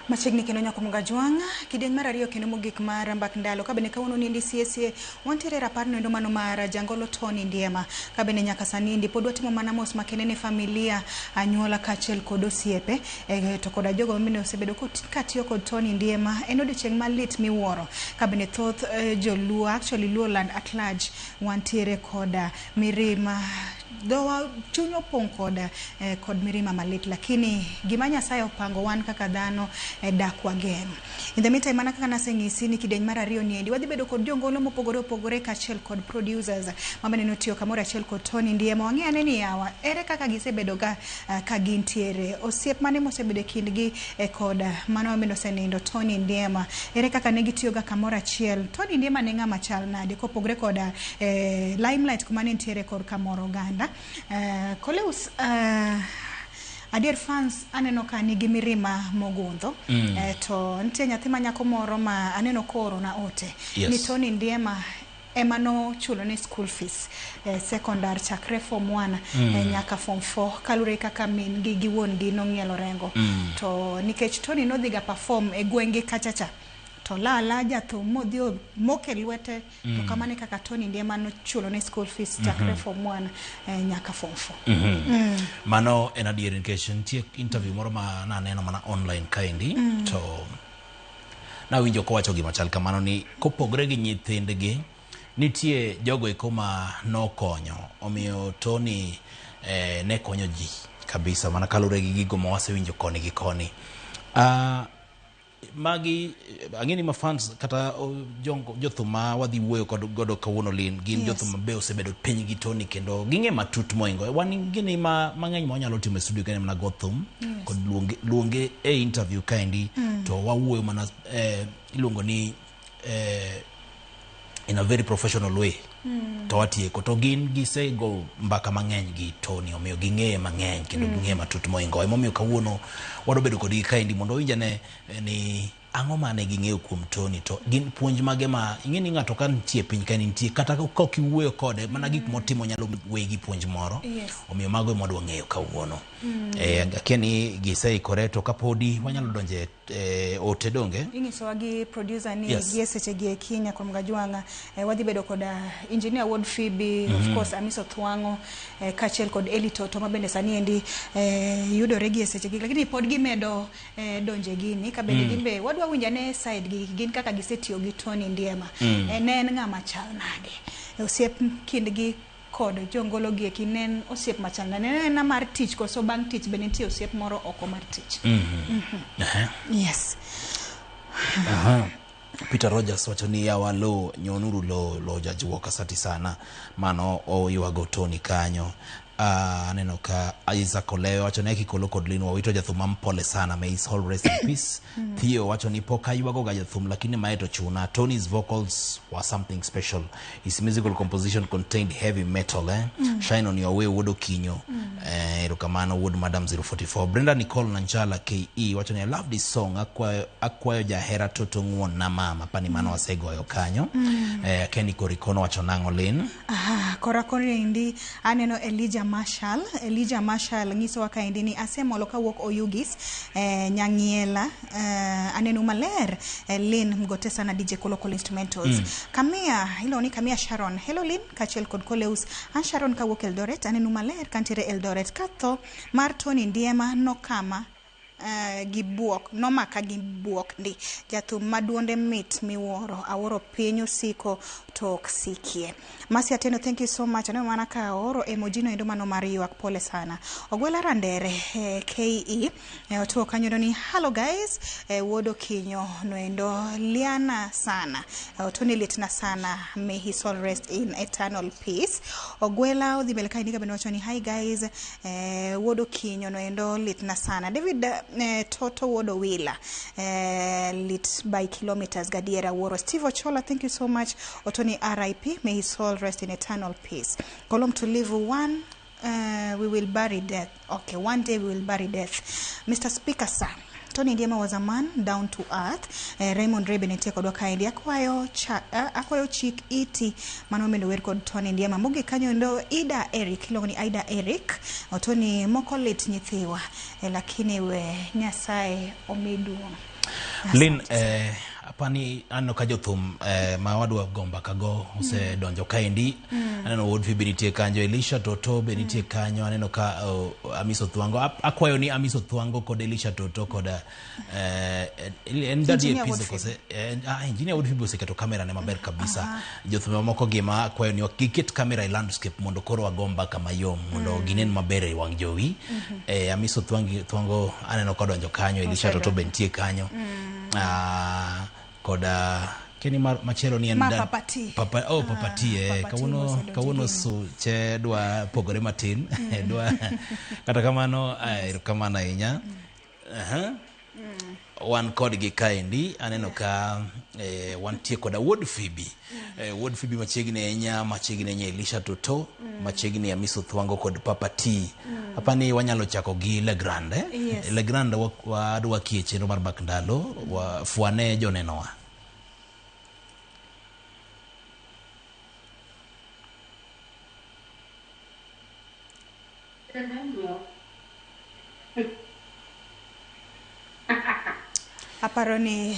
Machiegni kendo nyako Mgajwang', kidieny mar ariyo kendo mogik mar mbak ndalo. Ka bende kawuono niendi sie sie, wantiere e rapar noendo mano mar Jangolo Tony Ndiema. Ka bende nyaka sani endi pod watimo mana mos makende ne familia, anyuola kaachiel kod osiepe, to koda jogo mabende osebedo katiyo kod Tony Ndiema. En odiochieng' malit miwuoro. Ka bende thoth joluo, actually Luo land at large, wantiere koda mirima, dhowa chuny opong' kod mirima malit, lakini gima Nyasaye opango wan kaka dhano dak wageng'. In the meantime, mana kaka naseng'isi ni kidieny mar ariyo niendi wadhi bedo kod jongolo mopogore opogore kaachiel kod producers ma bende notiyo kamoro achiel kod Tony Ndiema. Wang'e ane ni yawa ere kaka gisebedo ka gintiere, osiep mane mosebedo e kindgi kod mano mabende osenindo Tony Ndiema, ere kaka ne gitiyoga kamoro achiel. Tony Ndiema ne ng'ama chal nade kopogore koda limelight kuma ne nitiere korka moro oganda. Koleus, adier fans aneno ka nigi mirima mogundho. To nitie nyathi ma nyako moro ma aneno koorona ote ni Tony Ndiema ema nochulo ne school fees secondary chakre form 1 nyaka form 4 kaluwore kaka min gi gi wuon gi nong'ielo rengo. To nikech Tony nodhi ga perform e gweng'gi kachacha, to lala jathum modhi moke lwete. To kamano e kaka Tony Ndiema nochulo ne school fees chakre form 1 nyaka form 4. Mano en adier, nikech nitie interview moro ma naneno mana online kaendi, to nawinjo kowacho gima chal kamano ni kopogre gi nyithindgi, nitie jogo eko ma nokonyo. Omiyo Tony ne konyo ji kabisa, mana kaluwore gi gigo ma wasewinjo koni gi koni. Magi ang'e ni ma fans kata jothum ma wadhi wuoyo kod godo kawuono lin gin jothum ma be osebedo piny gi Tony kendo ging'e matut moingo wan. Gini ma mang'eny ma wanyalo timo e studio kende mana go thum kod luonge e interview kaendi, to wawuoyo mana iluongo ni in a very professional way to watieko. To gin gisego mbaka mang'eny gi Tony, omiyo ging'eye mang'eny kendo ging'eye matut moingo. Emomiyo kawuono wadwa bedo kodgi kaendi mondo wawinj ane ni ang'o mane ging'eyo kuom Tony, to gin puonj mage ma ing'e ni ng'ato ka nitie e piny ka nitie, kata ka ok iwuoyo kode, mana gik motimo nyalo weyi gi puonj moro. Omiyo mago ema wadwa ng'eyo kawuono. Akia ni giseikore, to kapodi wanyalo donje ote donge. Inyisowa gi producer ni gie seche gi eki nyakwar Mgajwang'a wadhi bedo kod engineer Wuod Phoebe, of course Amiso Thwang'o, kaachiel kod Eli Toto ma bende sani endi yudore gie seche gi, lakini pod gimedo donje gini ka bende gin be wadwa winjo ane side gi gin kaka gisetiyo gi Tony Ndiema. Ne en ng'ama chal nade? Osiep kindgi kod jongolo gi eki ne en osiep machal nade? Ne en mar tich koso bang' tich bende nitie osiep moro oko mar tich? Yes. Aha. Peter Rogers wacho ni yawa lo nyonuru lo lo jajuok, asante sana. Mano oywago Tony kanyo. Aneno ka Isaac Oleyo wacho ni Kikolo kod Lin wawito jathum mampole sana, may his soul rest in peace. Theo wacho ni pok aywago ga jathum, lakini mae to chuna. Tony's vocals were something special. His musical composition contained heavy metal, eh? Shine on your way, wuod Okinyo. Erokamano wuod Madam 044. Brenda Nicole Nanchala KE wacho ni I love this song. Akwayo jahera Toto ng'uon na mama. Pani mano wasegoyo kanyo. Kenny Korikono wacho nang'o, Lin? Aha, kora koni endi aneno Elijah Marshall. Elijah Marshall nyisowa kaendi ni asemolo kawuok Oyugis, Nyang'iela. Aneno maler. Lin mgote sana DJ Kolo Kolo Instrumentals. Kamia, iluongo ni Kamia Sharon. Hello Lin, kaachiel kod Koleus. An Sharon kawuok Eldoret, aneno maler kantiere Eldoret. Katho mar Tony Ndiema nokama gi buok, nomaka gi buok ndi. Jathum ma duonde mit miwuoro, awuoro piny osiko to ok sikie. Mercy Ateno, thank you so much. Aneno mana ka ooro emoji no endo mano mar ywak, pole sana. Ogwela Randere KE otuo kanyo ni hello guys, wuod Okinyo noendo liana sana. Otoni litna sana, may his soul rest in eternal peace. Ogwela odhi mbele kaendi kabende wacho ni hi guys, wuod Okinyo noendo litna sana. David Toto wuod Owila, lit by kilometers gadiera wuoro. Steve Ochola, thank you so much. Otoni RIP, may his soul rest in eternal peace. Kolom to live one we will bury death. Okay, one day we will bury death. Mr. Speaker, sir, Tony Ndiema was a man down to earth. Raymond Rebe nitie kodwa kaendi. Akwayo chik iti mano bende wer kod Tony Ndiema. Mogik kanyo endo Ida Eric, iluongo ni Ida Eric. Otoni moko lit nyithiwa, lakini we Nyasaye omi duong'. Lin, apani aneno ka jothum ma wadwa go mbaka go osedonjo kaendi. Aneno Wuod Phoebe nitie kanyo, Elisha Toto be nitie kanyo, aneno ka Amiso Thwango. Akwayo ni Amiso Thwango kod Elisha Toto kod en Daddy Engineer Epizo Wuod kose Engineer Wuod Phoebe oseketo kamera ne maber kabisa. Jothum mamoko gima akwayo ni giket kamera e landscape mondo koro wago mbaka mayom mondo ginen maber e wang' jowi. Amiso Thwango aneno kodonjo kanyo, Elisha Toto be nitie kanyo. Kod keni machielo ni en Ma Papa T. Papa, oh, Papa T, Papa T mosedonjo kawuono gini. suche dwa pogore matin. Dwa kata kamano, erokamano ahinya. Wan kodgi kaendi, aneno ka wantie koda Wuod Phoebe. Wuod Phoebe machiegni ahinya, machiegni ahinya Elisha Toto, machiegni Amiso Thwango kod Papa T. Apani wanyalo chako gi Legrand, eh? Yes. Legrand wadwa kie chenro mar Mbak Ndalo, fwane jonenowa. Aparo ni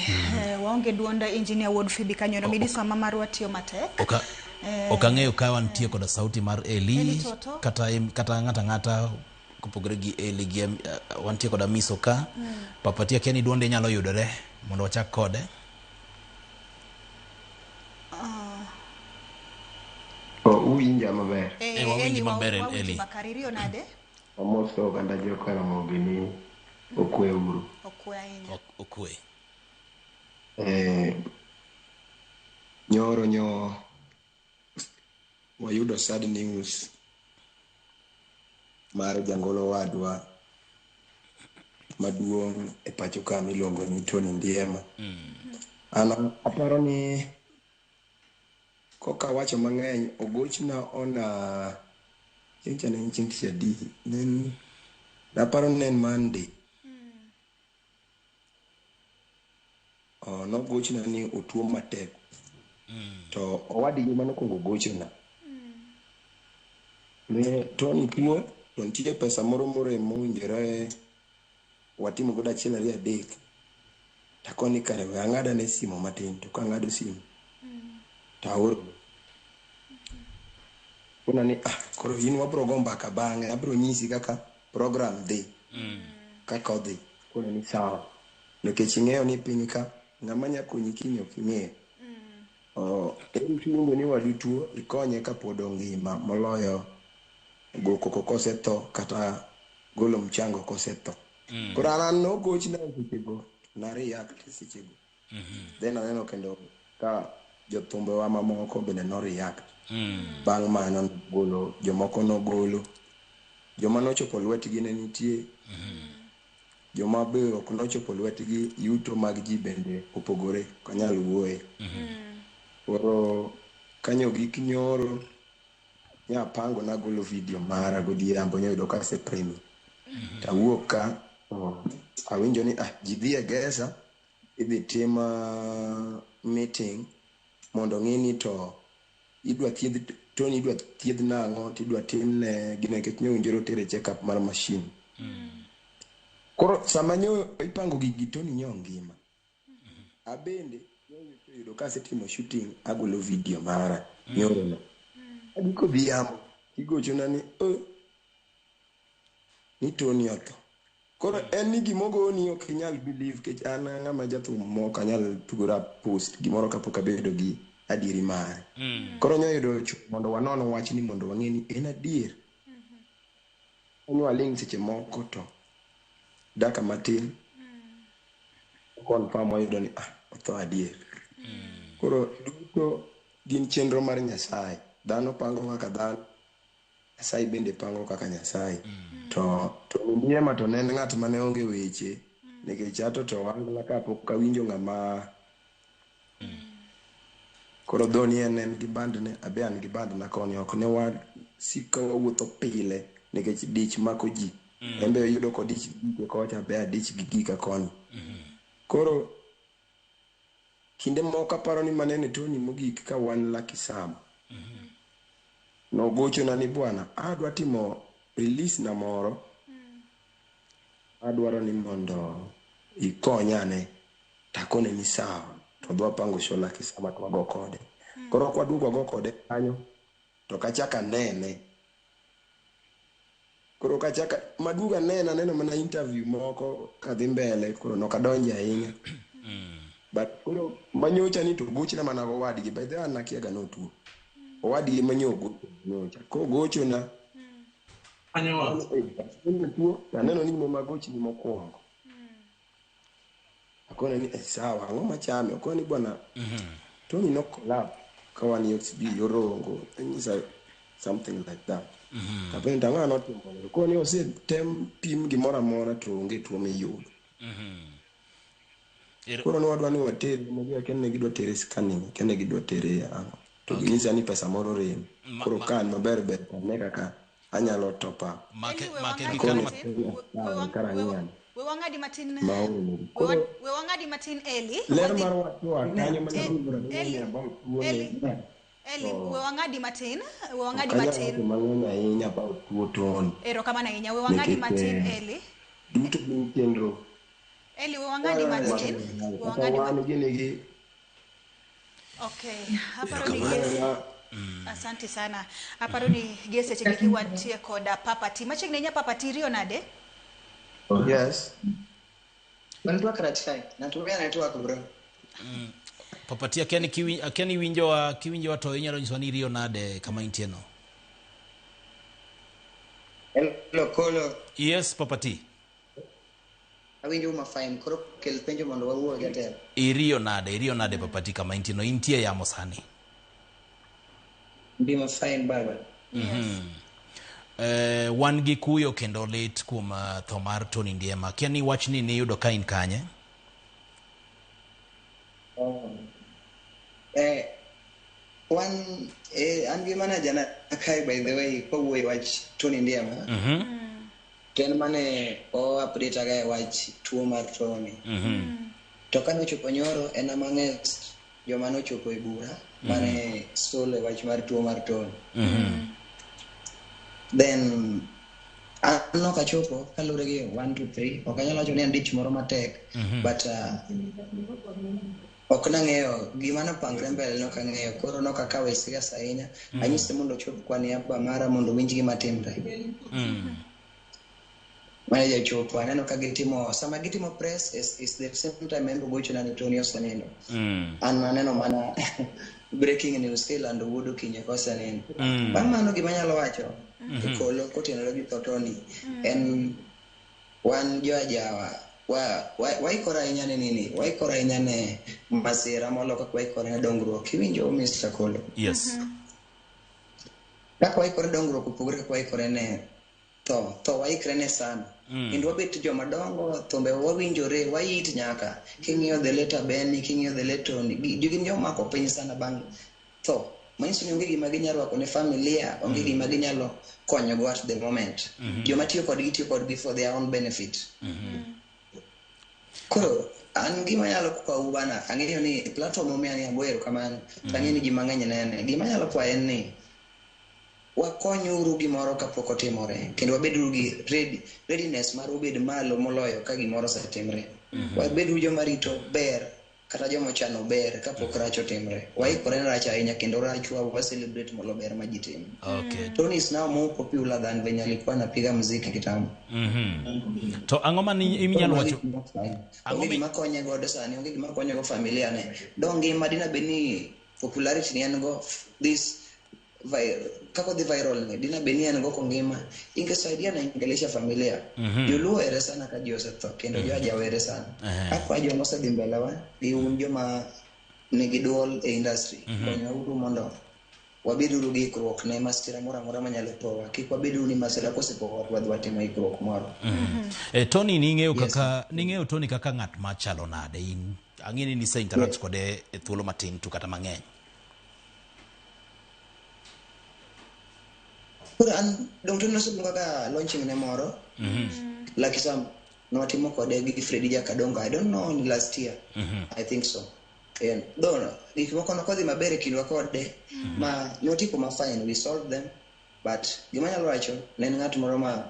waonge duond Engineer Wuod Phoebe kanyo, no midiso ma marwa tiyo matek. Ok ang'eyo ka wantie koda sauti mar Eli, Eli Toto. Kata ng'ata ng'ata kopogore gi Eli gi, wantie koda Miso ka. Papa T akia ni duonde nyalo yudore mondo wachak kode. Uwinja maber? Wawinji Eli, maber, wawinji Eli. Bakari, riyo nade? Wamoso oganda joka Ramogi ni okwe uru. Okwe ahinya. Okwe. Nyoro nyo wayudo sad news mar jangolo wadwa maduong' e pacho ka miluongo ni Tony Ndiema. An aparo ni koka wacho mang'eny ogochna ona chieng' cha ne en chieng' tich adi? Ne en, naparo ni ne en Monday. Nogochna ni otuo matek. To owadgi manokwongo gochona. Ne Tony tuo, to nitie pesa moro morem mowinjore watim godo achiel ariyo adek. Takoni kare we ang'ad ane simu matin, to kang'ado simu to aoro. Kona ni, koro in wabro go mbaka bang'e, abro nyisi kaka program dhi. Kaka odhi. Kona ni sawa. Nikech ing'eyo ni piny ka, ng'ama nya konyi kiny ok ing'eyo. En kiwinjo ni wadu tuo, ikonye kapod ongima, moloyo go koko kosetho kata golo mchango kosetho. Koro an nogochna e sechego, na react e sechego. Then aneno kendo ka jothumbewa mamoko bende no react. Bang' mano nogolo, jomoko nogolo. Joma nochopo lwetgi ne nitie. Joma be ok nochopo lwetgi, yuto mag ji bende opogore, ok anyal wuoye. Koro kanyo gik nyoro, nyapango nagolo video mara godhiambo, nyoyudo ka asepremi. Tawuok ka, awinjo ni, ji dhi e Gesa, idhi tim meeting mondo ng'i ni to idwa thiedh Tony, idwa thiedh nang'o, to idwa timne gine, nikech nowinjore otere check up mar machine. Koro sama nyo ipango gigi, Tony nyo ngima. Abende nyoyudo ka asetimo shooting, agolo video mara nyoro no. Agiko odhiambo, igochona ni, ni Tony otho. Koro en ni gimogoni ok inyal believe, nikech an ng'ama jathum mok anyal tugora post gimoro kapok abedo gi adieri mare. Koro nyoyudo mondo wanon wachni mondo wang'e ni en adier. Nwaling' seche moko to dakika matin confirm wayudo ni otho adier. Koro duto gin chenro mar Nyasaye. Dhano pango kaka dhano, Nyasaye bende pango kaka Nyasaye. To Ndiema to ne en ng'at mane onge weche, nikech ato to wangla kapok awinjo ng'ama. Koro dho ni en gi bandne, abe an gi bandna koni, ok ne wasik ka wawuotho pile nikech dich mako ji. En be oyudo kodich gi gike kocha, abe adich gi gika koni. Koro kinde moko aparo ni manene Tony mogik ka wan Lucky Sam. Nogochona ni bwana, adwa timo release na moro. Adwaro ni mondo ikonya ane. Takone ni sawa, to dwa pango show Lucky Summer to wago kode. Koro kwaduogo wago kode kanyo, to kachak anene. Koro kachaka maduogo anene, aneno mana interview moko kadhi mbele, koro nokadonje ahinya. But koro manyocha ni to gochna mana gowadgi, by the way an nakiaga notuo. Owadgi manyo gocho nyocha. Kogochona, tuo, to aneno ni ema gochni mokwongo. Akone ni eh, sawa, ang'o machame? Okone ni bwana, Tony no collapse ka wan yo sijui Yorongo, anyisa something like that. Kapenjo to ang'o notimo? Okone ni osetem pim gimoro amora to onge tuo miyudo. Koro ne wadwa ni water, akia ni ne gidwa tere scanning, akia ne gidwa tere ang'o. To ginyisa ni pesa moro rem. Koro ka an maber ber to ane kaka anyalo top up. Make Eli, we make wang'adi gi kano matin. Kara ang'iyane. We wang'adi matin. Maonge. Koro We wang'adi matin Eli. ler mar wach oa kanyo mana Eli, about tuo Eli, ni. Eli, we wang'adi matin. We wang'adi Ok anyal matin. wacho mang'eny ahinya about tuo Tony. Erokamano ahinya. We wang'adi Nikech, matin Eli. Duto gin chenro. Eli, we wang'adi matin. We Kata wang'adi wan matin. gini gi Okay. Aparo ni asante sana. Aparo ni gie seche gi wantie koda Papa T. Machiegni ahinya Papa T, riyo nade? Yes. Network rach kae. Natumia network bro. Papa T, akia ni akia ni winjowa, kiwinjowa to inyalo nyisowa ni iriyo nade kama intie no. Hello Kolo. Yes, Papa T. Awinjo ma fine. Koro kel penjo mondo wawuo jatelo. Iriyo nade, iriyo nade Papa T kama intie no, intie yamo sani. Ndima fine baba. Yes. Wan gi kuyo kendo lit kuom tho mar Tony Ndiema. Akia ni wachni niyudo ka in kanye? Wan an gi manager na kae by the way kowuoyo wach Tony Ndiema. To en mane o update aga e wach tuo mar Tony. To kane ochopo nyoro en amongst joma nochopo e bura mane solo e wach mar tuo mar Tony. Then an nok achopo kaluwore gi 1 2 3 ok anyal wacho ni an dich moro matek but ok nang'eyo gima nopangre mbele nok ang'eyo koro nok akawe serious ahinya. Anyise mondo ochop kwa niaba mara mondo owinj gima timre. Manager ochopo aneno ka gitimo sama gitimo press is the same time en gochona ni Tony osenindo. An aneno mana breaking news kilando wuod Okinyo kosenindo. Bang' mano gima anyalo wacho e kolo kotenore gi tho Tony en wan jo ajawa waikore ahinya ne nini, waikore ahinya ne masira molo kaka waikore ne dongruok. Iwinjo Mr. Kolo? Yes. Kaka waikore dongruok opogore kaka waikore ne tho. Tho waikre ne sana. Kendo wabet joma dongo, thumbe wawinjore, wait nyaka. King'iyo the later Benny, king'iyo the late Tony, gin joma omako piny sana bang' tho. Manyiso ni onge gima ginyalo rwako ne familia, onge gima ginyalo konyogo at the moment. Joma tiyo kodgi tiyo kodgi for their own benefit. Koro an gima anyalo kwau bana, ang'eyo ni platform momiya ni agoyo erokamano, to ang'eyo ni ji mang'eny nene. Gima anyalo kwayo en ni wakonyuru gimoro kapok otimore, kendo wabeduru gi readiness mar obed malo moloyo ka gimoro osetimre. Wabeduru joma rito ber kata joma ochano ber kapok rach otimre. Waikore ne rach ahinya kendo rachwa wa celebrate molo ber ma ji timo. Tony is now more popular than venye alikuwa anapiga muziki kitambo. To ang'o ma inyalo wacho? Onge gima konye godo sani, onge gima konye go familia ne. Donge ngima dina bed ni popularity ni en go this kako dhi viral ni dina bed ni en go kongima ingesaidia na ingelisha familia. Joluo ere sana ka ji osetho kendo jo ajawa ere sana. Akwa joma osedhi mbele wa gi un joma nigi duol e industry. Konywauru mondo wabeduru gi ikruok ne masira moro amora manyalo powa. Kik wabeduru ni masira kosepowa to wadhi watimo ikruok moro. Tony ning'eyo kaka ning'eyo Tony kaka ng'at machalo nade in ang'e ni nise interact kode e thuolo matin tu kata mang'eny. Koro an dong Tony nosebedo kaka launching ne moro. Lucky Sam nowatimo kode gi Freddy Jakadongo. I don't know last year. I think so. Yeah. Though gik moko nokodhi maber e kindwa kode ma notieko ma fine, we solved them. But gima anyalo wacho ne en ng'at moro ma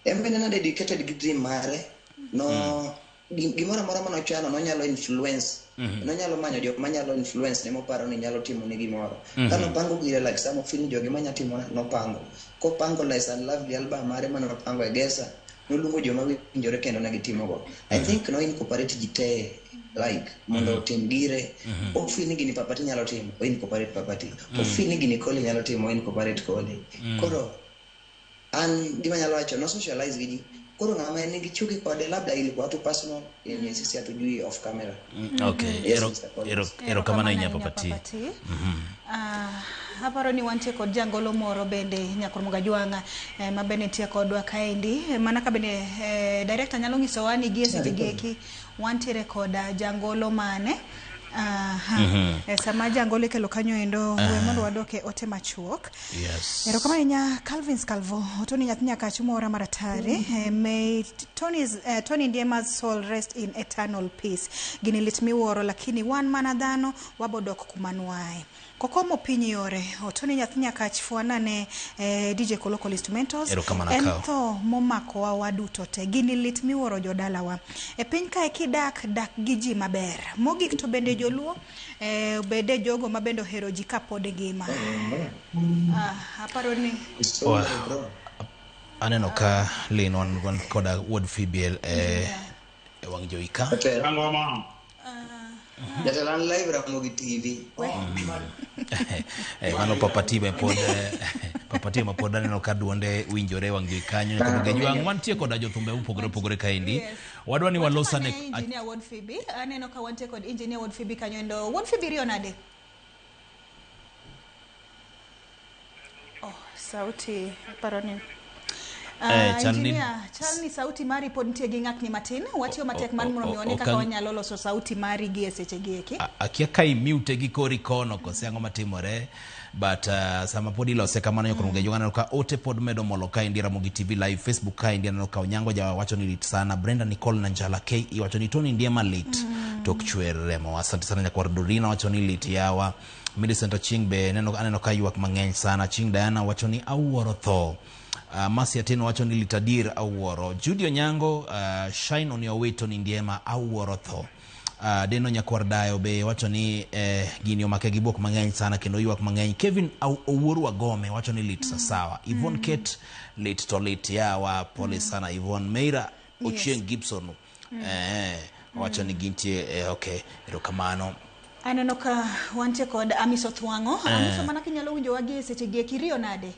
en bende ne dedicated gi dream mare. No Gimoro amora manochano nonyalo influence. Nonyalo manyo jok manyalo influence ne moparo ni nyalo timo ne gimoro. Ka nopango gire like sama ofeel ni jogi manya timona nopango. Kopango Nice and Lovely album mare manopango e Gesa, noluongo joma winjore kendo ne gitimogo. I think no incorporate ji te like mondo otim gire. Ofeel ni gini Papati nyalo timo, o incorporate Papati. Ofeel ni gini Koli nyalo timo, o incorporate Koli. Koro an gima nyalo wacho no socialize gi ji. Koro ng'ama nigi chuki kode labda ilikuwa tu personal yenye sisi hatujui off camera. Okay. Yes, Ero, Mr. Collins. erokamano ahinya Papati. Ah, aparo ni wantie kod jangolo moro bende Nyakwar Mugajwang'a ma bende nitie kodwa kaendi. Mana ka bende director nyalo nyisowa ni gie seche gi eki wantiere kod jangolo mane. Aha. Sama jangolo ikelo kanyo endo, we mondo wadok e ote machuok. Erokamano ahinya Calvin Scalvo, Tony nyathi Nyakach mora maratari. May Tony Ndiema's soul rest in eternal peace. Gini lit miwuoro lakini wan mana dhano wabodok kuma nwae. Kokomo piny yore, Tony nyathi Nyakach fwana ne DJ Koloko Instrumentals. Erokamano En akawo. tho momakowa waduto te. Gini lit miwuoro jodalawa. E piny kae kidak, dak gi ji maber. Mogik to bende joluo, bede jogo ma bende ohero ji kapod ngima. Ah, aparo ni So, bro. Aneno ka Lin wan koda wuod Phoebe e wang' jowi ka. Jatelo. Angoma. Jatelo an live Ramogi TV. Mano Papati be pod Papati ma pod aneno ka duonde winjore e wang' jowi kanyo. Nyaka Gajwang' wantie koda jothumbe mopogore opogore kaendi. Wadwa ni walos ane Wane engineer Wuod Phoebe. Aneno ka wantie kod engineer Wuod Phoebe kanyo endo. Wuod Phoebe riyo nade? Oh, sauti aparo ni Chal ni- engineer, chal ni sauti mari pod nitie gi ng'akni matin. Watiyo matek mar mondo mi wane kaka wanyalo loso sauti mari gi e seche gi eki. Akia ka imute gi kori kono kose ang'o matimore, but sama pod ilose kamano nyaka mm. Aneno ka ote pod medo molo kaendi Ramogi TV live Facebook kaendi. Aneno ka Onyango ja wacho ni lit sana. Brenda Nicole Nanjala KE wacho ni Tony Ndiema lit tok chwer remo. Asante sana. Nyakwar Dorina wacho ni lit yawa. Millicent Aching be neno, aneno ka ywak mang'eny sana. Aching Diana wacho ni awuoro tho. Masi Atieno wacho ni lit adier awuoro. Judy Onyango, shine on your way Tony Ndiema, awuoro tho. Deno Nyakwar Dayo be wacho ni gini omake gi buok mang'eny sana kendo ywak mang'eny. Kevin Owuor Wagome wacho ni lit sasawa. Yvonne Kate, lit to lit yawa, pole sana Yvonne. Meira Ochieng Gibson wacho ni gintie okay, erokamano. Aneno ka wantie kod Amiso Thwang'o. Amiso, mana kinyalo winjowa gi e seche gi eki, riyo nade?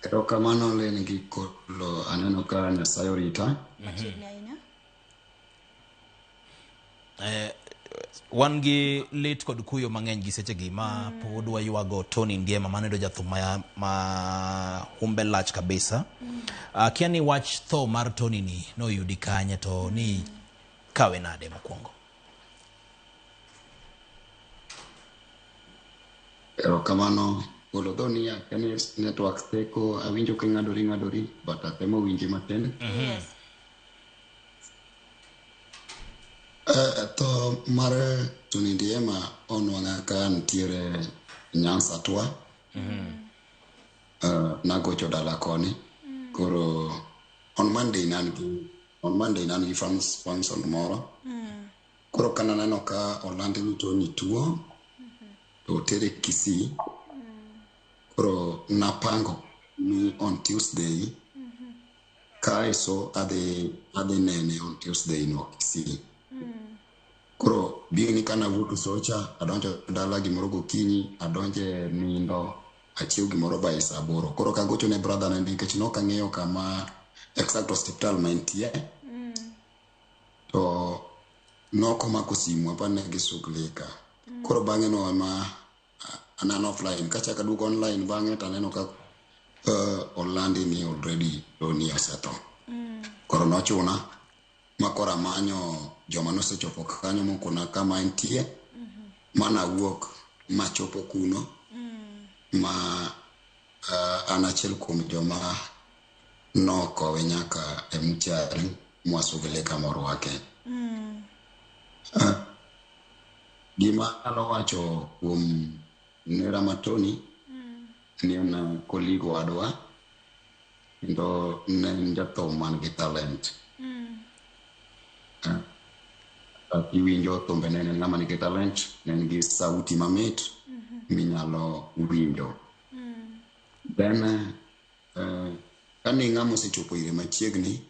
Erokamano Len gi Kolo, aneno ka Nyasaye orita. Machiegni ahinya. Wan gi lit kod kuyo mang'eny gi sechegi ma pod waywago Tony Ndiema mano yudo jathum ma humbe lach kabisa. Akia ni wach tho mar Tony ni noyudi kanye to ni kawe nade mokwongo? Erokamano Kolo dho ni akia ni network theko, awinjo ka ing'adori ing'adori, but atemo winji matin. Tho mar Tony Ndiema onwang'a ka ntiere Nyanza twa. Nagocho dala koni. Koro on Monday nan gi function moro. Koro kananeno ka oland ni Tony tuo, to otere Kisii. Koro napango ni on Tuesday kaeso adhi nene on Tuesday no Kisii. Koro being ni kanawuok Socha, adonjo dala gimoro gokinyi, adonje nindo, achiew gimoro by saa 8. Koro kagocho ne brother na nikech nok ang'eyo kama exact hospital ma entie. To nokomako simu apa ne gishughulika. Koro bang'e no ema anan offline. Kachako aduogo online bang'e to aneno ka olandi ni already Tony osetho. Koro nochuna ma koro amanyo joma nosechopo kanyo mokona kama entie, manawuok machopo kuno ma an achiel kuom joma nokowe nyaka e mortuary mwasugile morwake. Gima anyalo wacho kuom nera ma Tony ni en colleague wadwa. Kendo ne en jathum man gi talent. Iwinjo thumbe ne en ng'ama nigi talent, ne en gi sauti mamit minyalo winjo. Then kane ng'ama osechopo ire machiegni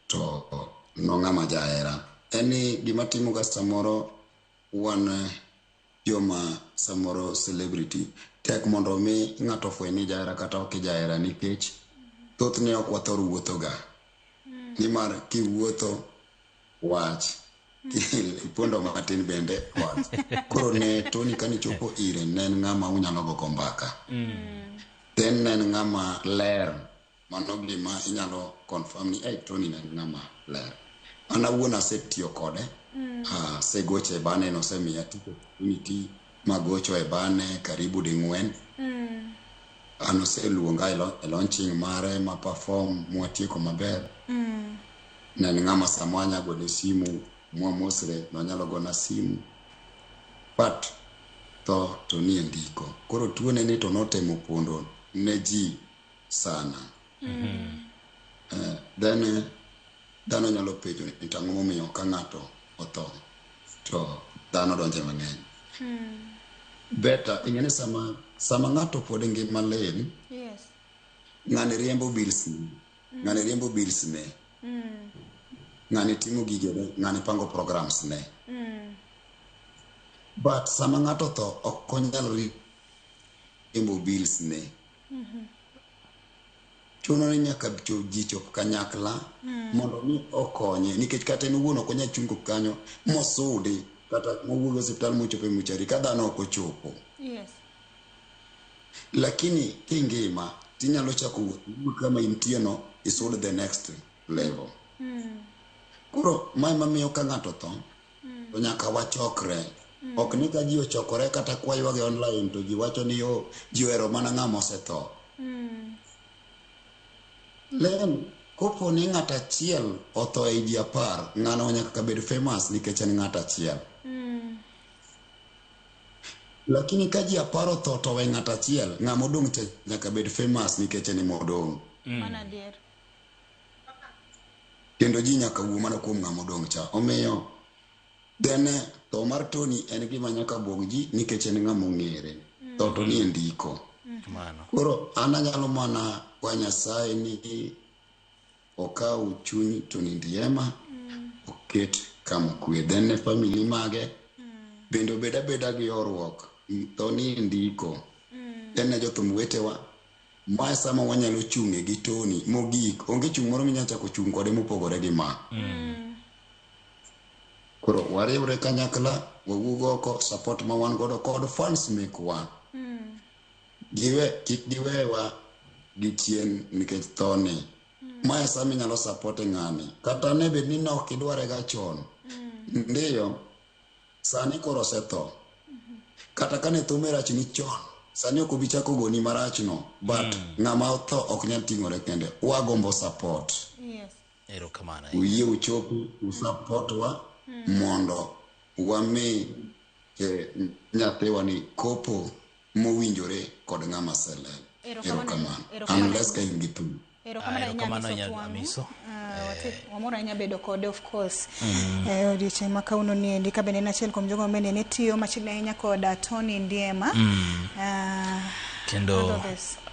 to nong'ama jahera. En ni gima timoga samoro wan joma samoro celebrity tek mondo mi ng'ato ofweny ni jahera kata ok ijahera nikech thothne ok wathor wuothoga. Nimar kiwuotho wach ipondo matin bende wach. Koro ne Tony kanichopo ire ne en ng'ama unyalo gogo mbaka. Then ne en ng'ama ler. Mano gima inyalo confirm ni hey, Tony ne en ng'ama ler. An awuon asetiyo kode. Asegocho e bane nosemiya tich opportunity magocho e bane karibu ding'wen. An oseluonga e launching mare ma perform mwatieko maber. Ne en ng'ama sama anya gone simu mwamosre nonyalo gona simu. But tho to nie ndiko. Koro tuone ni to notemo pondo ne ji sana. Then dhano nyalo penjo ni to ang'o momiyo ka ng'ato otho to dhano donje mang'eny. Better ing'e ni sama ng'ato pod ngima lin, ng'ani riembo bills ne, ng'ani riembo bills ne, ng'ani timo gigene, ng'ani pango programs ne. But sama ng'ato otho ok onyal riembo bills ne. Chuno ni nyaka ji chop kanyakla mondo mi okonye nikech kata en owuon ok onyal chungo kanyo mosudi kata mowuog e osiptal mochopo e mochari ka dhano ok ochopo. Lakini kingima tinyalo chako wuoth kama intie no isud the next level. Koro mae mamiyo ka ng'ato tho to nyaka wachokre. Ok ni ka ji ochokore kata kwaywage online to ji wacho ni yo ji ohero mana ng'ama osetho. Len kopo ni ng'at achiel otho e ji 10, ng'ano nyaka bed famous nikech en ng'at achiel. Lakini ka ji 10 otho to we ng'at achiel, ng'ama odong' cha nyaka bed famous nikech en ema odong'. Kendo ji nyaka wuo mana kuom ng'ama odong' cha. Omiyo then tho mar Tony en gima nyaka buog ji nikech en ng'ama ong'ere. Tho to nie ndiko. Koro an anyalo mana kwa Nyasaye ni okaw chuny Tony Ndiema oket kama okwe. Then ne family mage bende obed abeda gi horuok. Tho nie ndiko. Then ne jothum wetewa mae sama wanyalo chung'e gi Tony mogik. Onge chung' moro minyalo chako chung' kode mopogore gi ma. Koro wariwre kanyakla, wawuog oko, support ma wan godo kod fans mekwa. Giwe, kik giwewa gi chien nikech thoni. Mae sama inyalo support ng'ani. Kata ne bed ni ne ok idware ga chon. Ndiyo, sani koro osetho. Kata kane thume rach ni chon, sani ok obi chako goni marachno. But ng'ama otho ok nyal ting'ore kende. Wagombo support. Erokamano. Uyie uchopi, usupportwa mondo wami nyathiwa ni kopo mowinjore kod ng'ama celeb. Erokamano. Unless ka in gi thum. Erokamano ahinya Amiso. Wamor ahinya bedo kode of course. Odiochieng' ma kawuono ni endi ka bende en achiel kuom jogo mabende ne tiyo machiegni ahinya kod Tony Ndiema. Kendo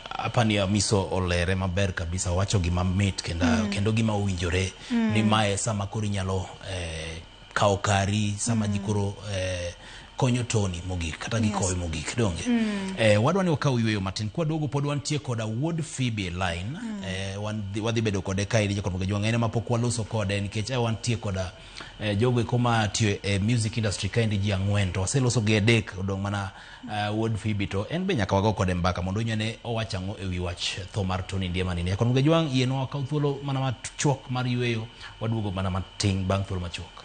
apani Amiso olere maber kabisa, owacho gima mit kendo gima owinjore ni mae sama koro inyalo kawo kari sama ji koro konyo Tony mogik kata gikowe mogik donge. Wadwa ni wakaw yweyo matin kwaduogo pod wantie koda wuod Phoebe line. Wadhi bedo kode kaendi jakod Mogejwang' en ema pok waloso kode nikech wantie koda jogo eko matiyo e music industry kaendi ji 4 to waseloso gi 3 odong' mana wuod Phoebe to en be nyaka wago kode mbaka mondo onyane owach ang'o ewi wach tho mar Tony Ndiema ni. Jakod Mogejwang' yienwa wakaw thuolo mana machuok mar yweyo waduogo mana matin bang' thuolo machuok.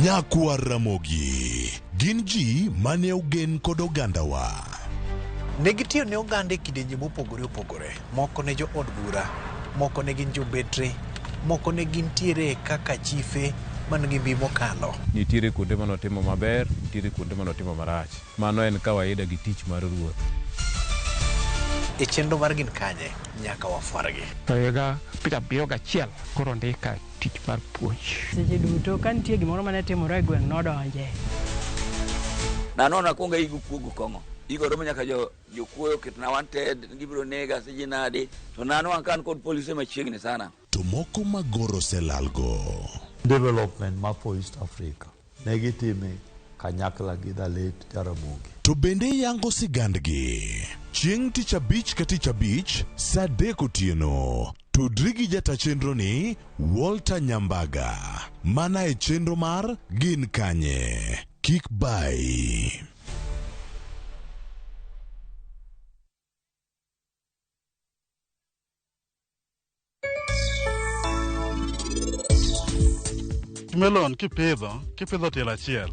Nyakwar Ramogi gin ji mane ogen kod ogandawa. Ne gitiyo ne oganda e kidienje mopogore opogore. Moko ne jo od bura, moko ne gin jobetre, moko ne gintiere kaka chife, man gi mbi mokalo. Nitiere kuonde manotimo maber, nitiere kuonde manotimo marach. Mano en kawaida gi tich mar ruoth. E chenro mar Gin Kanye nyaka wafwargi. To higa 71 koro ndika tich mar puonj. Seche duto ka nitie gimoro mane timore e gweng' nodonje. Nanono akwongo aigo kuogo kong'o. Igo romo nyaka jokuoyo oketna wanted, gibiro nega siji nadi. To nanwang'o ka an kod polise machiegni sana. To moko magoro oselalgo. Development ma for East Africa ne gitime kanyakla gi the late Jaramogi. To bende yango sigandgi. Chieng' tich abich ka tich abich, saa adek otieno. Tudri gi jata chenro ni Walter Nyambaga. Mana e chenro mar Gin Kanye. Kik bai. Melon kipidho tielo achiel,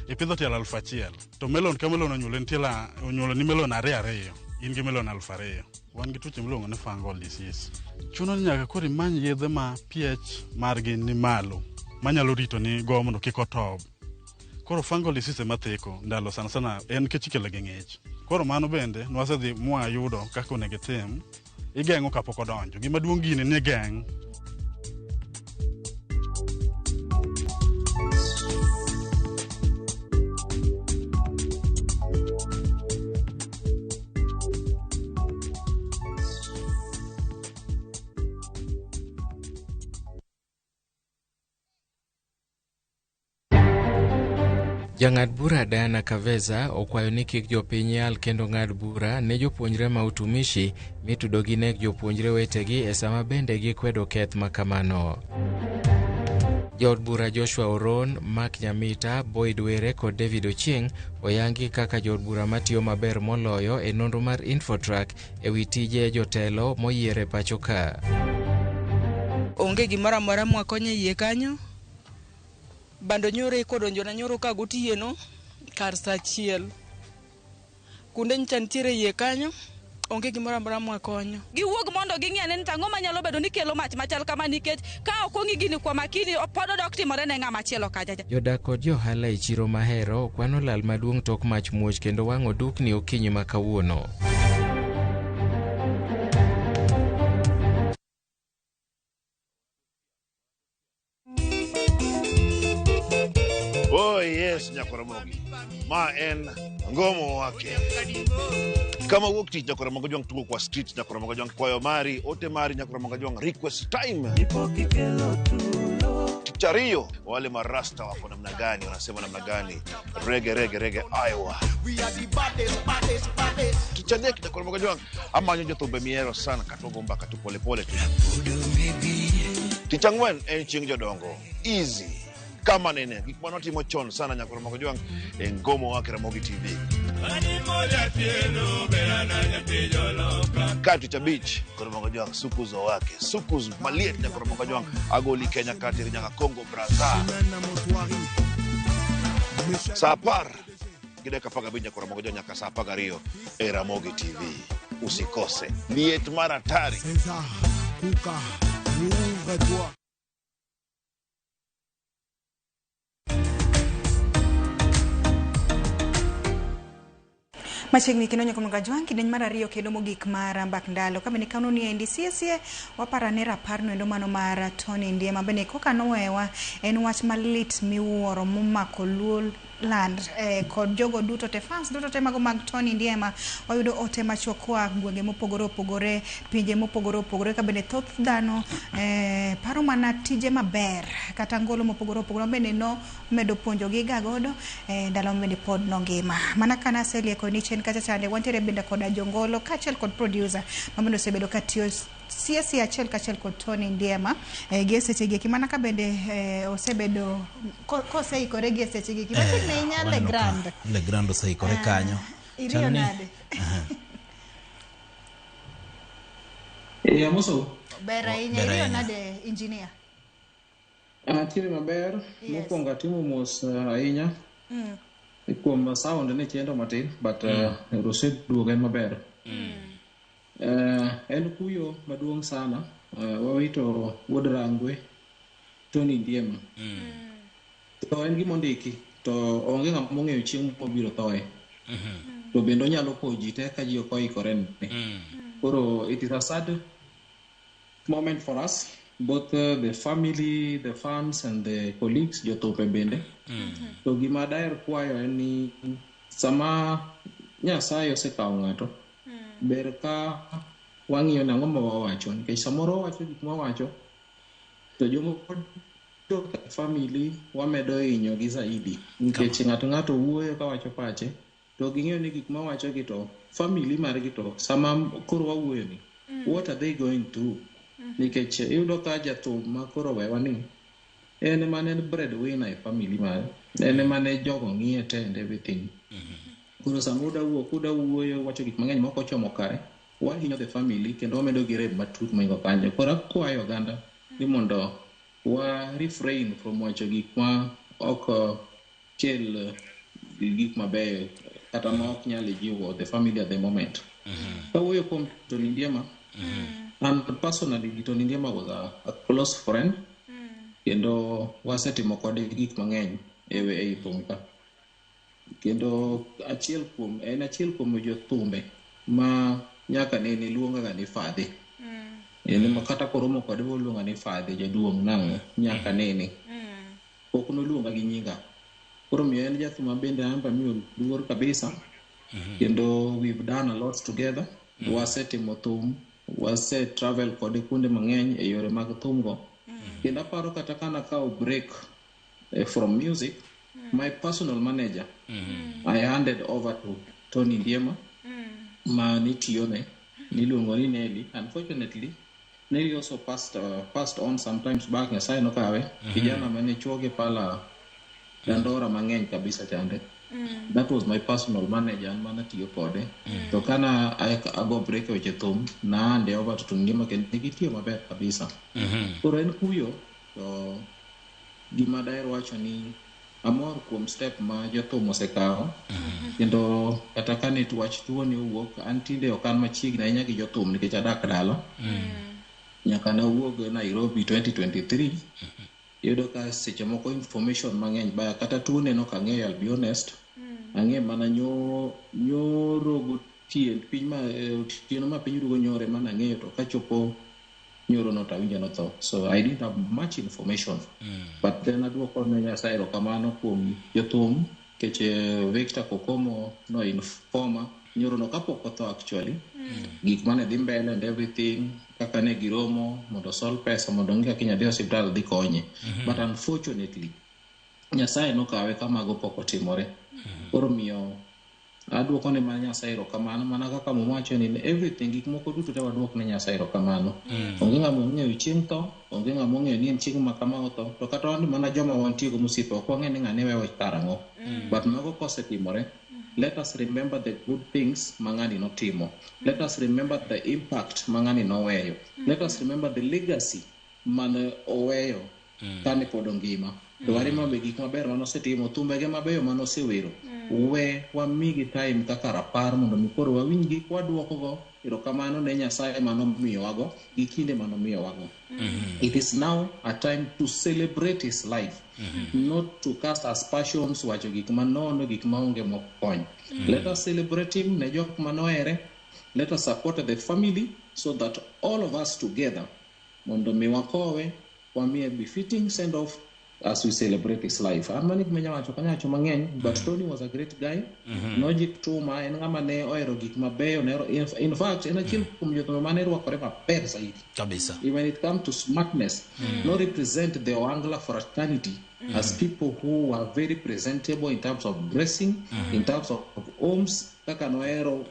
ipidho tielo 1000. To melon ka melon onyuolo en tielo onyuolo ni melon ariyo ariyo, in gi melon 2000. Wan gi tuoche miluongo ni fungal disease. Chuno ni nyaka koro imany yedhe ma pH margi ni malo, manyalo rito ni go mondo kik otob. Koro fungal disease ema theko ndalo sana sana en nikech ikelo gi ng'ich. Koro mano bende nwasedhi mwayudo kaka onego itim, igeng'o kapok odonjo. Gima duong' gini ni geng'. Jang'ad bura Diana Kaveza okwayo ni kik jopiny yal kendo ng'ad bura ne jopuonjre ma utumishi mitudo gi nek jopuonjre wetegi e sama bende gikwedo keth makamano. Jaod bura Joshua Oron, Mark Nyamita, Boyd Were kod David Ochieng oyangi kaka jood bura matiyo maber moloyo e nonro mar Infotrack e wi tije jotelo moyier e pacho ka. Onge gimoro amora mwakonyo e iye kanyo. Bando nyoro eko odonjona nyoro ka gotieno kar saa achiel. Kunde nyicha nitiere iye kanyo, onge gimoro amora mwakonyo. Giwuog mondo ging'i ane ni to ang'o manyalo bedo ni kelo mach machal kama nikech ka ok ong'i gini kwa makini pod odok timore ne ng'ama chielo kacha. Jodak kod johala e chiro Mahero kwano lal maduong' tok mach muoch kendo wang'o dukni okinyi ma kawuono. Oh yes, Nyakoramogi. Ma en ngomo wake. Kama wuok tich Nyakoramogi Jwang' tugo kwa street Nyakoramogi Jwang' kwayo mari, ote mari Nyakoramogi Jwang' request time. Tich ariyo wale marasta wako namna gani, wanasema namna gani? Rege rege rege Iowa. Tich adek Nyakoramogi Jwang' amanyo jothumbe mihero sana katogo mbaka tu polepole tu. Tich ang'wen en chieng' jodongo. Easy. Kama nene gik manotimo chon sana Nyakoramogi Jwang' e ngomo wake Ramogi TV. Ka tich abich Nyakoramogi Jwang' sukuzo wake sukuz maliet Nyakoramogi Jwang' agoli Kenya kateri nyaka Congo Brazza. Saa apar gi dakika apar gabich Nyakoramogi Jwang' nyaka saa apar gariyo e Ramogi TV. Usikose liet mar hatari. Machiegni kendo Nyakoramogi Jwang' kidieny mar ariyo kendo mogik mar mbak ndalo. Ka bende kawuono ni endi sie waparane rapar noendo mano mar Tony Ndiema bende koka nowewa en wach malit miwuoro momako Luo land kod jogo duto te fans duto te mago mag Tony Ndiema. Wayudo ote machuok koa gwenge mopogore opogore, pinje mopogore opogore, ka bende thoth dhano paro mana tije maber kata ngolo mopogore opogore bende no medo puonjogi ga godo ndalo bende pod nongima. Mana kana aselieko ni chien kacha chande wantiere bende koda jongolo kaachiel kod producer ma bende osebedo katiyo siesi achiel kachiel kod Tony Ndiema gi e seche gi eki mana ka bende osebedo koseikore gi e seche gi eki machiegni ahinya Legrand. Legrand oseikore kanyo. Iriyo nade? Amoso. Ber ahinya, iriyo nade engineer? Antiere maber. Mokwongo atimo mos ahinya kuom sound ne chendo matin but oseduogo en maber. En kuyo maduong' sana wawito wuod Rangwe Tony Ndiema. To en gima ondiki to onge ng'ama ong'eyo chieng' mobiro thoe. To bende onyalo po ji te ka ji ok oikore ne. Koro it is a sad moment for us, both the family, the fans and the colleagues, jothumbe bende. To gima daher kwayo en ni sama Nyasaye osekawo ng'ato, ber ka wang'iyo ni ang'o ma wawacho, nikech samoro wawacho gik mwawacho to jomoko e family wamedo hinyogi zaidi, nikech ng'ato wuoyo kawacho pache to ging'eyo ni gik mawacho gi to family margi to sama koro wawuoyo ni what are they going through, nikech iyudo ka jathum ma koro wewa ni en ema ne en breadwinner e family mare, en ema ne jogo ng'iye te and everything. Koro sama uda wuok uda wuoyo wacho gik mang'eny mok ochomo kare, wahinyo the family kendo wamedo gi rem matut moingo kanyo. Koro akwayo oganda ni mondo wa refrain from wacho gik ma ok kel gik mabeyo kata ma ok nyal jiwo the family at the moment. Kawuoyo kuom Tony Ndiema, and personally Tony Ndiema was a close friend kendo wasetimo kode gik mang'eny e thum ka. Kendo achiel kuom en achiel kuom jothumbe ma nyaka nene luongaga ni fadhi. En ema kata koromo kode oluonga ni fadhi, jaduong' nang'o nyaka nene. Pok noluonga gi nyinga. Koro miyo en jathum ma bende an be amiyo luor kabisa. Kendo we've done a lot together. Wasetimo thum, wase travel kode kuonde mang'eny e yore mag thum go. Kendo aparo kata ka nakawo break from music, my personal manager, I handed over to Tony Ndiema ma nitiyone, niluongo ni Nelly. Unfortunately, Nelly also passed on sometimes back, Nyasaye nokawe. Kijana mane chuoge pala dandora mang'eny kabisa chande. That was my personal manager, an mana tiyo kode. To kana ago break e weche thum, na hand over to Tony Ndiema kendo ne gitiyo maber kabisa. Koro en kuyo, to gima daher wacho ni amor kuom step ma jothum osekawo, kendo kata ka ne wach tuo ni owuok, an tinde ok an machiegni ahinya gi jothum nikech adak dala. Nyaka ne awuog Nairobi 2023, iyudo ka seche moko information mang'eny baya kata tuo neno ok ang'eyo. I'll be honest, ang'e mana nyoro gotien piny ma otieno ma piny rugo nyoro ema nang'eyo, to kachopo nyoro no to awinjo notho, so I didn't have much information. But then aduoko ne Nyasaye erokamano kuom jothum nikech Victor Kokomo no informa nyoro no kapok otho, actually, gik mane dhi mbele and everything, kaka ne giromo mondo sol pesa mondo ong'e kaka inyalo dhi e osiptal dhi konye. But unfortunately Nyasaye nokawe ka mago pok otimore. Koro miyo aduoko ne mana Nyasaye erokamano, mana kaka Muma wacho ni in everything, gik moko duto te, waduok ne Nyasaye erokamano. Onge ng'ama ong'eyo chieng' tho, onge ng'ama ong'eyo ni en chieng' ma kama otho, to kata wan mana joma wantiego mosiepe ok wang'e ni ng'ane wewe karang'o. But mago kosetimore, let us remember the good things ma ng'ani notimo, let us remember the impact ma ng'ani noweyo, let us remember the legacy mane oweyo kane pod ongima, to waremember gik maber manosetimo, thumbege mabeyo manosewero. We wamigi time kaka rapar mondo mi koro wawinj gi kwaduokogo erokamano ne Nyasaye manomiyowago gi kinde manomiyowago. It is now a time to celebrate his life, not to cast aspersions, wacho gik manono, gik maonge mokony. Let us celebrate him ne jok manohere. Let us support the family so that all of us together mondo mi wakowe, wamiye befitting send off as we celebrate his life. An mano gima anyalo wacho, ok anyalo wacho mang'eny, but Tony was a great guy. Nojituma, en ng'ama ne ohero gik mabeyo, in fact en achiel kuom jothumbe mane rwakore maber zaidi. Kabisa. When it comes to smartness, no represent the Ohangla fraternity as people who are very presentable in terms of dressing, in terms of homes, kaka nohero,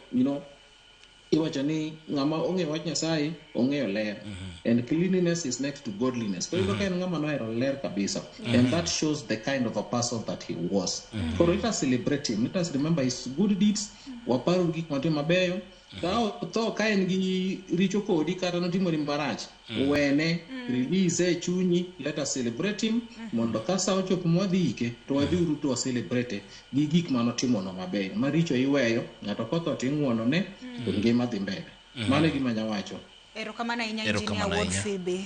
iwacho ni ng'ama ong'eyo wach Nyasaye ong'eyo ler, and cleanliness is next to godliness. Koro iyudo ka en ng'ama nohero ler kabisa, and that shows the kind of a person that he was. Koro let us celebrate him, let us remember his good deeds. Waparo gik motimo mabeyo. Ka otho ka en gi richo kodi kata notimoni marach, wene, release e chunyi. Let us celebrate him mondo ka sa ochopo mwadhi ike to wadhiuru to wacelebrate gi gik manotimono mabeyo. Maricho iweyo, ng'ato kotho to ing'uonone, to ngima dhi mbele. Mano e gima anya wacho. Erokamano ahinya engineer Erokamano Wuod ahinya. Phoebe.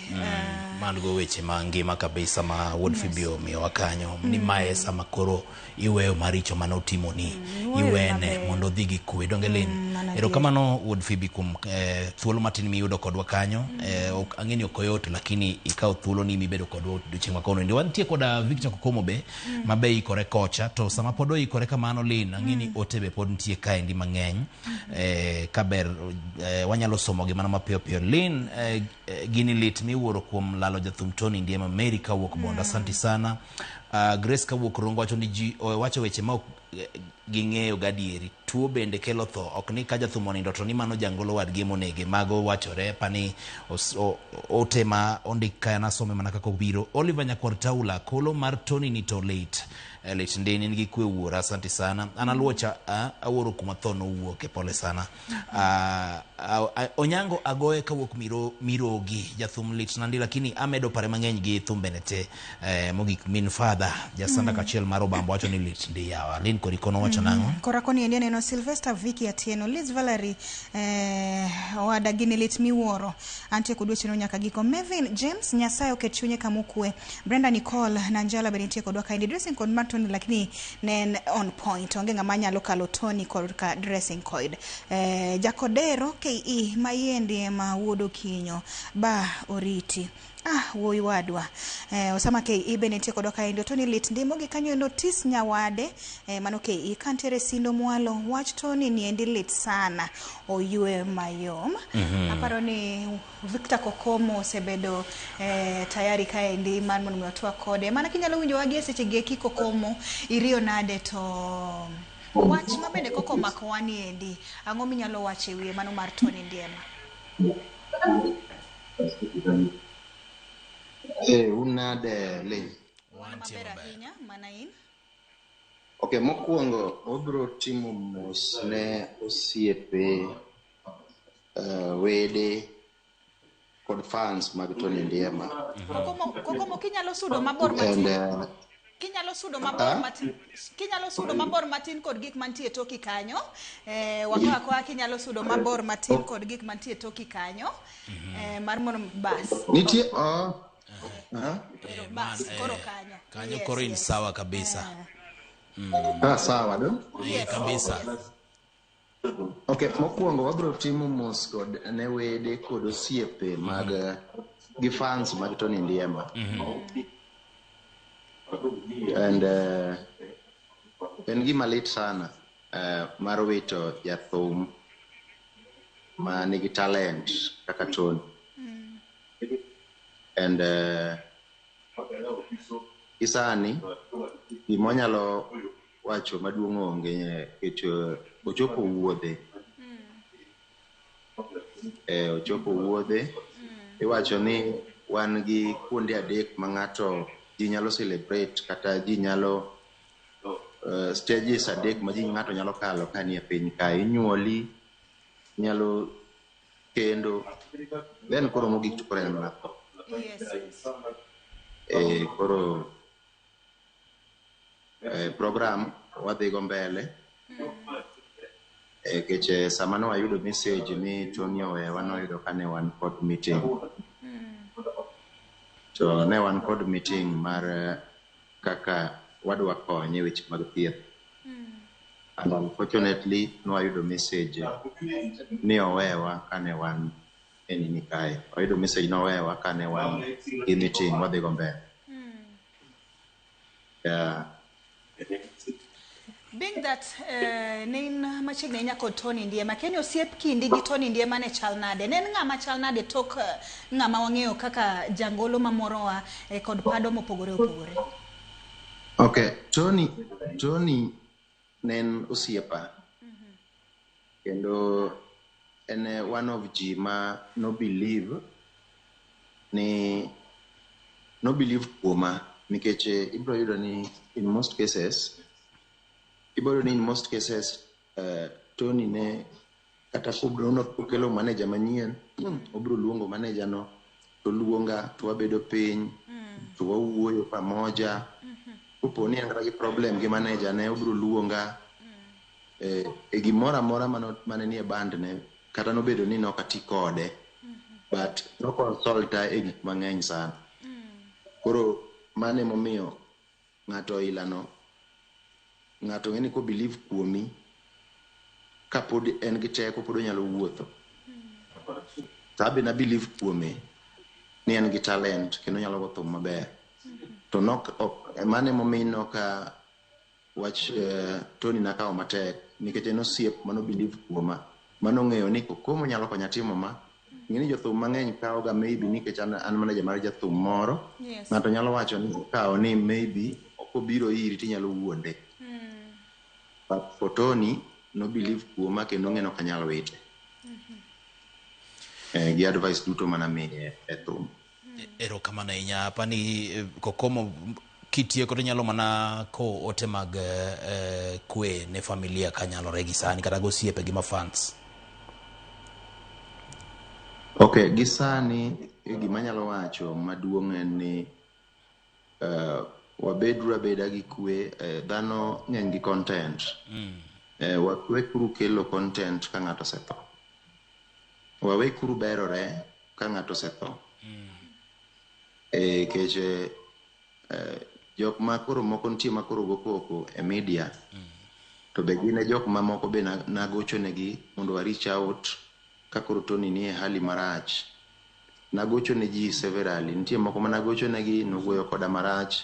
Mago weche ma ngima kabisa ma Wuod Phoebe omiyowa kanyo ni mae sama koro iweyo maricho mane otimoni, Iweyo iwene maber. mondo odhi gi kwe. Donge Lin? Mano adier. Erokamano Wuod Phoebe kuom thuolo matin miyudo kodwa kanyo. Ok ang'e ni ok oyot, lakini ikawo thuolo ni mibedo kodwa odiochieng' ma kawuono. Wantie koda Victor Kokomo be ma be ikore kocha, to sama pod oikore kamano Lin, ang'e ni ote be pod nitie kaendi mang'eny. Kaber wanyalo somogi mana mapiyo piyo. Lin, gini lit miwuoro kuom lalo jathum Tony Ndiema. Mary kawuok Bondo, asanti sana. Grace kawuok Rongo wacho ni ji wacho weche ma ok ging'eyo gadieri. Tuo bende kelo tho, ok ni ka jathum onindo to ni mano jangolo wadgi monege. Mago wachore pani ote ma ondik ka nasome mana kaka obiro. Oliver Nyakwar Taula, kolo mar Tony ni to lit. Lit ndi in gi kwe wuora, asanti sana. An aluocha awuoro kuma tho nowuoke, pole sana. Onyango agoye kawuok Mirogi, jathum lit nandi, lakini amedo pare mang'eny gi thumbene te. Mogik min father jasanda kachiel mar Obambo wacho ni lit ndi yawa. Lin Korikono wacho nang'o? Kora koni endi aneno Sylvester Vicky Atieno, Liz Valerie, owada gini lit miwuoro. Antie kod weche no nyaka giko. Mevin James, Nyasaye oket chunye kama okwe. Brenda Nicole Nanjala be nitie kodwa kaendi. Dressing code mar Tony lakini ne en on point. Onge ng'ama nyalo kalo Tony korka dressing code. Jakodero KE Mayendi ema wuod Okinyo ba oriti. Wuoyi wadwa. Osama KE be nitie kodwa kaendi. Tony lit ndi mogik kanyo endo Tis Nyawade, mano KE kantiere Sindo Mwalo. Wach Tony ni endi lit sana. Oywe mayom. Aparo ni Victor Kokomo osebedo tayari kaendi mar mondo mi watwa kode. Mana kinyalo winjo wagi e seche gi eki Kokomo iriyo nade to wach ma bende koko omako wa ni endi. Ang'o minyalo wacho e wiye mano mar Tony Ndiema? Unade Lin? Wan maber ahinya, mana in. Okay, mokwongo wabiro timo mos ne osiepe, wede kod fans mag Tony Ndiema. Kokomo kinyalo sudo mabor matin. And, Kinyalo sudo mabor matin. Kinyalo sudo mabor matin kod gik mantie toki kanyo. Wakoa koa kinyalo sudo mabor matin kod gik mantie toki kanyo. Mar mondo bas. Nitie Bas koro kanyo. Kanyo koro in sawa kabisa. Sawa do? Kabisa. Okay, mokwongo wabiro timo mos kod ne wede kod osiepe mag gi fans mag Tony Ndiema. And en gima lit sana mar wito jathum ma nigi talent kaka Tony. And isani gima wanyalo wacho maduong' onge nikech ochopo wuodhe. Ochopo wuodhe. Iwacho ni wan gi kuonde adek ma ng'ato ji nyalo celebrate kata ji nyalo stages adek ma ji ng'ato nyalo kalo ka nie piny kae. Inyuoli, nyalo kendo, then koro mogik to koro en mana tho. Yes. Koro program wadhi go mbele. Nikech sama ne wayudo message ni Tony owewa, noyudo ka ne wan kod meeting. To ne wan kod meeting mar kaka wadwa konye weche mag thieth. And unfortunately, nwayudo message ni owewa kane wan e nini kae. Wayudo message ni owewa kane wan gi meeting wadhi go mbele. Yeah. Being that ne in machiegni ahinya kod Tony Ndiema, keni osiep kindi gi Tony Ndiema ne chal nade? Ne en ng'ama chal nade tok ng'ama wang'eyo kaka jangolo mamorowa kod pado mopogore opogore? Okay, Tony ne en osiepa. Kendo en one of ji ma no believe kuoma nikech ibiro yudo ni in most cases Tony ne kata okelo manager manyien, obiro luongo manager no to luonga to wabedo piny to wawuoyo pamoja. Kopo ni en kata gi problem gi manager ne obiro luonga e gimoro amora mane nie band ne kata nobedo ni nok ati kode. But nokonsulta e gik mang'eny sana. Koro mano emomiyo ng'ato ilano ng'ato ng'e ni ko believe kuomi kapod en gi teko pod onyalo wuotho. To abe na believe kuome ni en gi talent kendo onyalo go thum maber. To nok ok mano emomiyo ineno ka wach Tony nakawo matek nikech en osiep mano believe kuoma manong'eyo ni Kokomo nyalo konya timo ma. Ing'e ni jothum mang'eny kawo ga maybe nikech an manager mar jathum moro. Ng'ato nyalo wacho ni okawo ni maybe kobiro iri tinyalo wuonde. But for Tony no believe kuoma kendo ong'e ni ok anyal wite. Gi advice duto manamiye e thum. Erokamano ahinya. Apani Kokomo kitieko to inyalo mana kowo ote mag kwe ne familia kanyalore gi sani kata gi osiepe gi ma fans. Okay, gi sani gima anyalo wacho maduong' en ni wabeduru abeda gi kwe, dhano ng'eny gi content. Wawekuru kelo content ka ng'ato osetho. Wawekuru berore ka ng'ato osetho. Nikech jok ma koro moko nitie ma koro go koko e media to be gin e jok mamoko be nagochonegi mondo wa reach out ka koro Tony nie hali marach. Nagocho ne ji severally. Nitie moko managochonegi nowuoyo koda marach,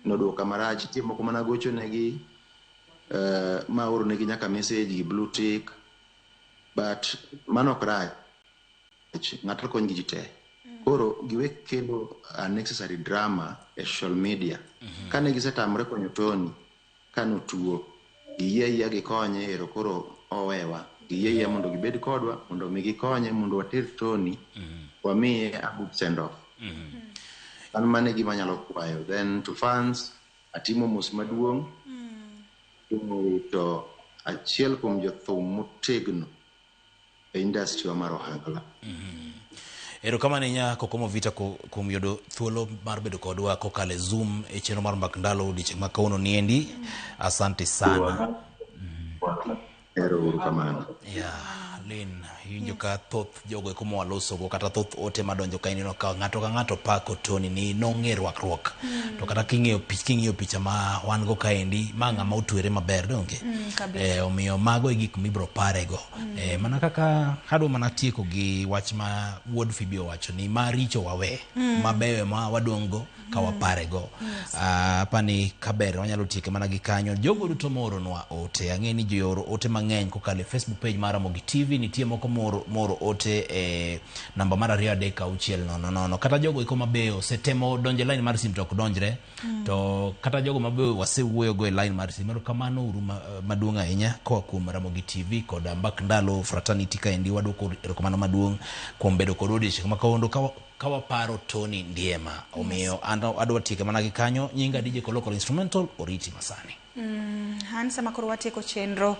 nodwoka marach. Nitie moko managochonegi ma aoronegi nyaka message gi blue tick. But mano ok rach. Ng'ato kony gi ji te. Koro giwe kelo unnecessary drama e social media. Kane gisetamore konyo Tony kanotuo, giyie ayia gikonye ero koro owewa. Giyie ayia mondo gibed kodwa mondo mi gikonye mondo water Tony wamiye a good send off. An mano e gima anyalo kwayo. Then to fans, atimo mos maduong' to achiel kuom jothum motegno e industry wa mar ohangla. Erokamano ahinya Kokomo Vita kuom yudo thuolo mar bedo kodwa kokalo e Zoom e chenro mar Mbak Ndalo odiochieng' ma kawuono niendi. Asante sana. Ero uru kamano. Yeah, Lin, iwinjo ka thoth jogo eko mwalosogo kata thoth ote madonjo ka ineno ka ng'ato ka ng'ato pako Tony ni nong'e rwakruok. To kata king'iyo picha ma wan go kaendi, ma ng'ama otwere maber donge? Kabisa. Omiyo mago e gik mibiro parego. Mana kaka adwa mana tieko gi wach ma wuod Phoebe owacho ni maricho wawe, mabeyo ema wadong' go ka waparego. Apani kaber wanyalo tieke mana gi kanyo. Jogo duto mooronwa ote, ang'e ni ji ooro ote mang'eny kokalo e Facebook page mar Ramogi TV, nitie moko mooro ote e namba mar 2 3 6 0 0. Kata jogo eko mabeyo osetemo donjo e line mar sim to ok donjre. To kata jogo mabeyo wasewuoyogo e line mar sim. Erokamano uru maduong' ahinya koa kuom Ramogi TV kod Mbak Ndalo Fraternity kaendi wadwoko erokamano maduong' kuom bedo kod odiochieng' ma kawuono ka waparo Tony Ndiema. Omiyo an adwa tieke mana gi kanyo. Nyinga DJ Kolokolo Instrumental oriti masani. An sama koro watieko chenro,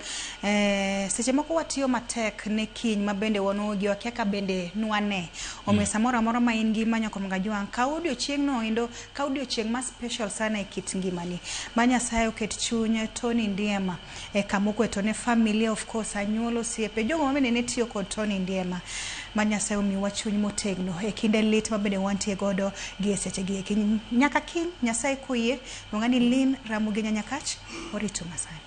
seche moko watiyo matek ne kiny ma bende wanuogi wakia ka bende nwane. Omiyo samoro amora ma in gi manyo kom gajwang', kaw odiochieng'no endo, kaw odiochieng' ma special sana e kit ngimani. Ma Nyasaye oket chuny Tony Ndiema e kama okwe to ne familia of course, anyuola, osiepe, jogo ma bende ne tiyo kod Tony Ndiema. Ma Nyasaye omiwa chuny motegno e kinde lit ma bende wantie godo gi e seche gi eki. Nyaka kiny, Nyasaye koyie, luonga ni Lynn Ramogi Nyanyakach, orito masani.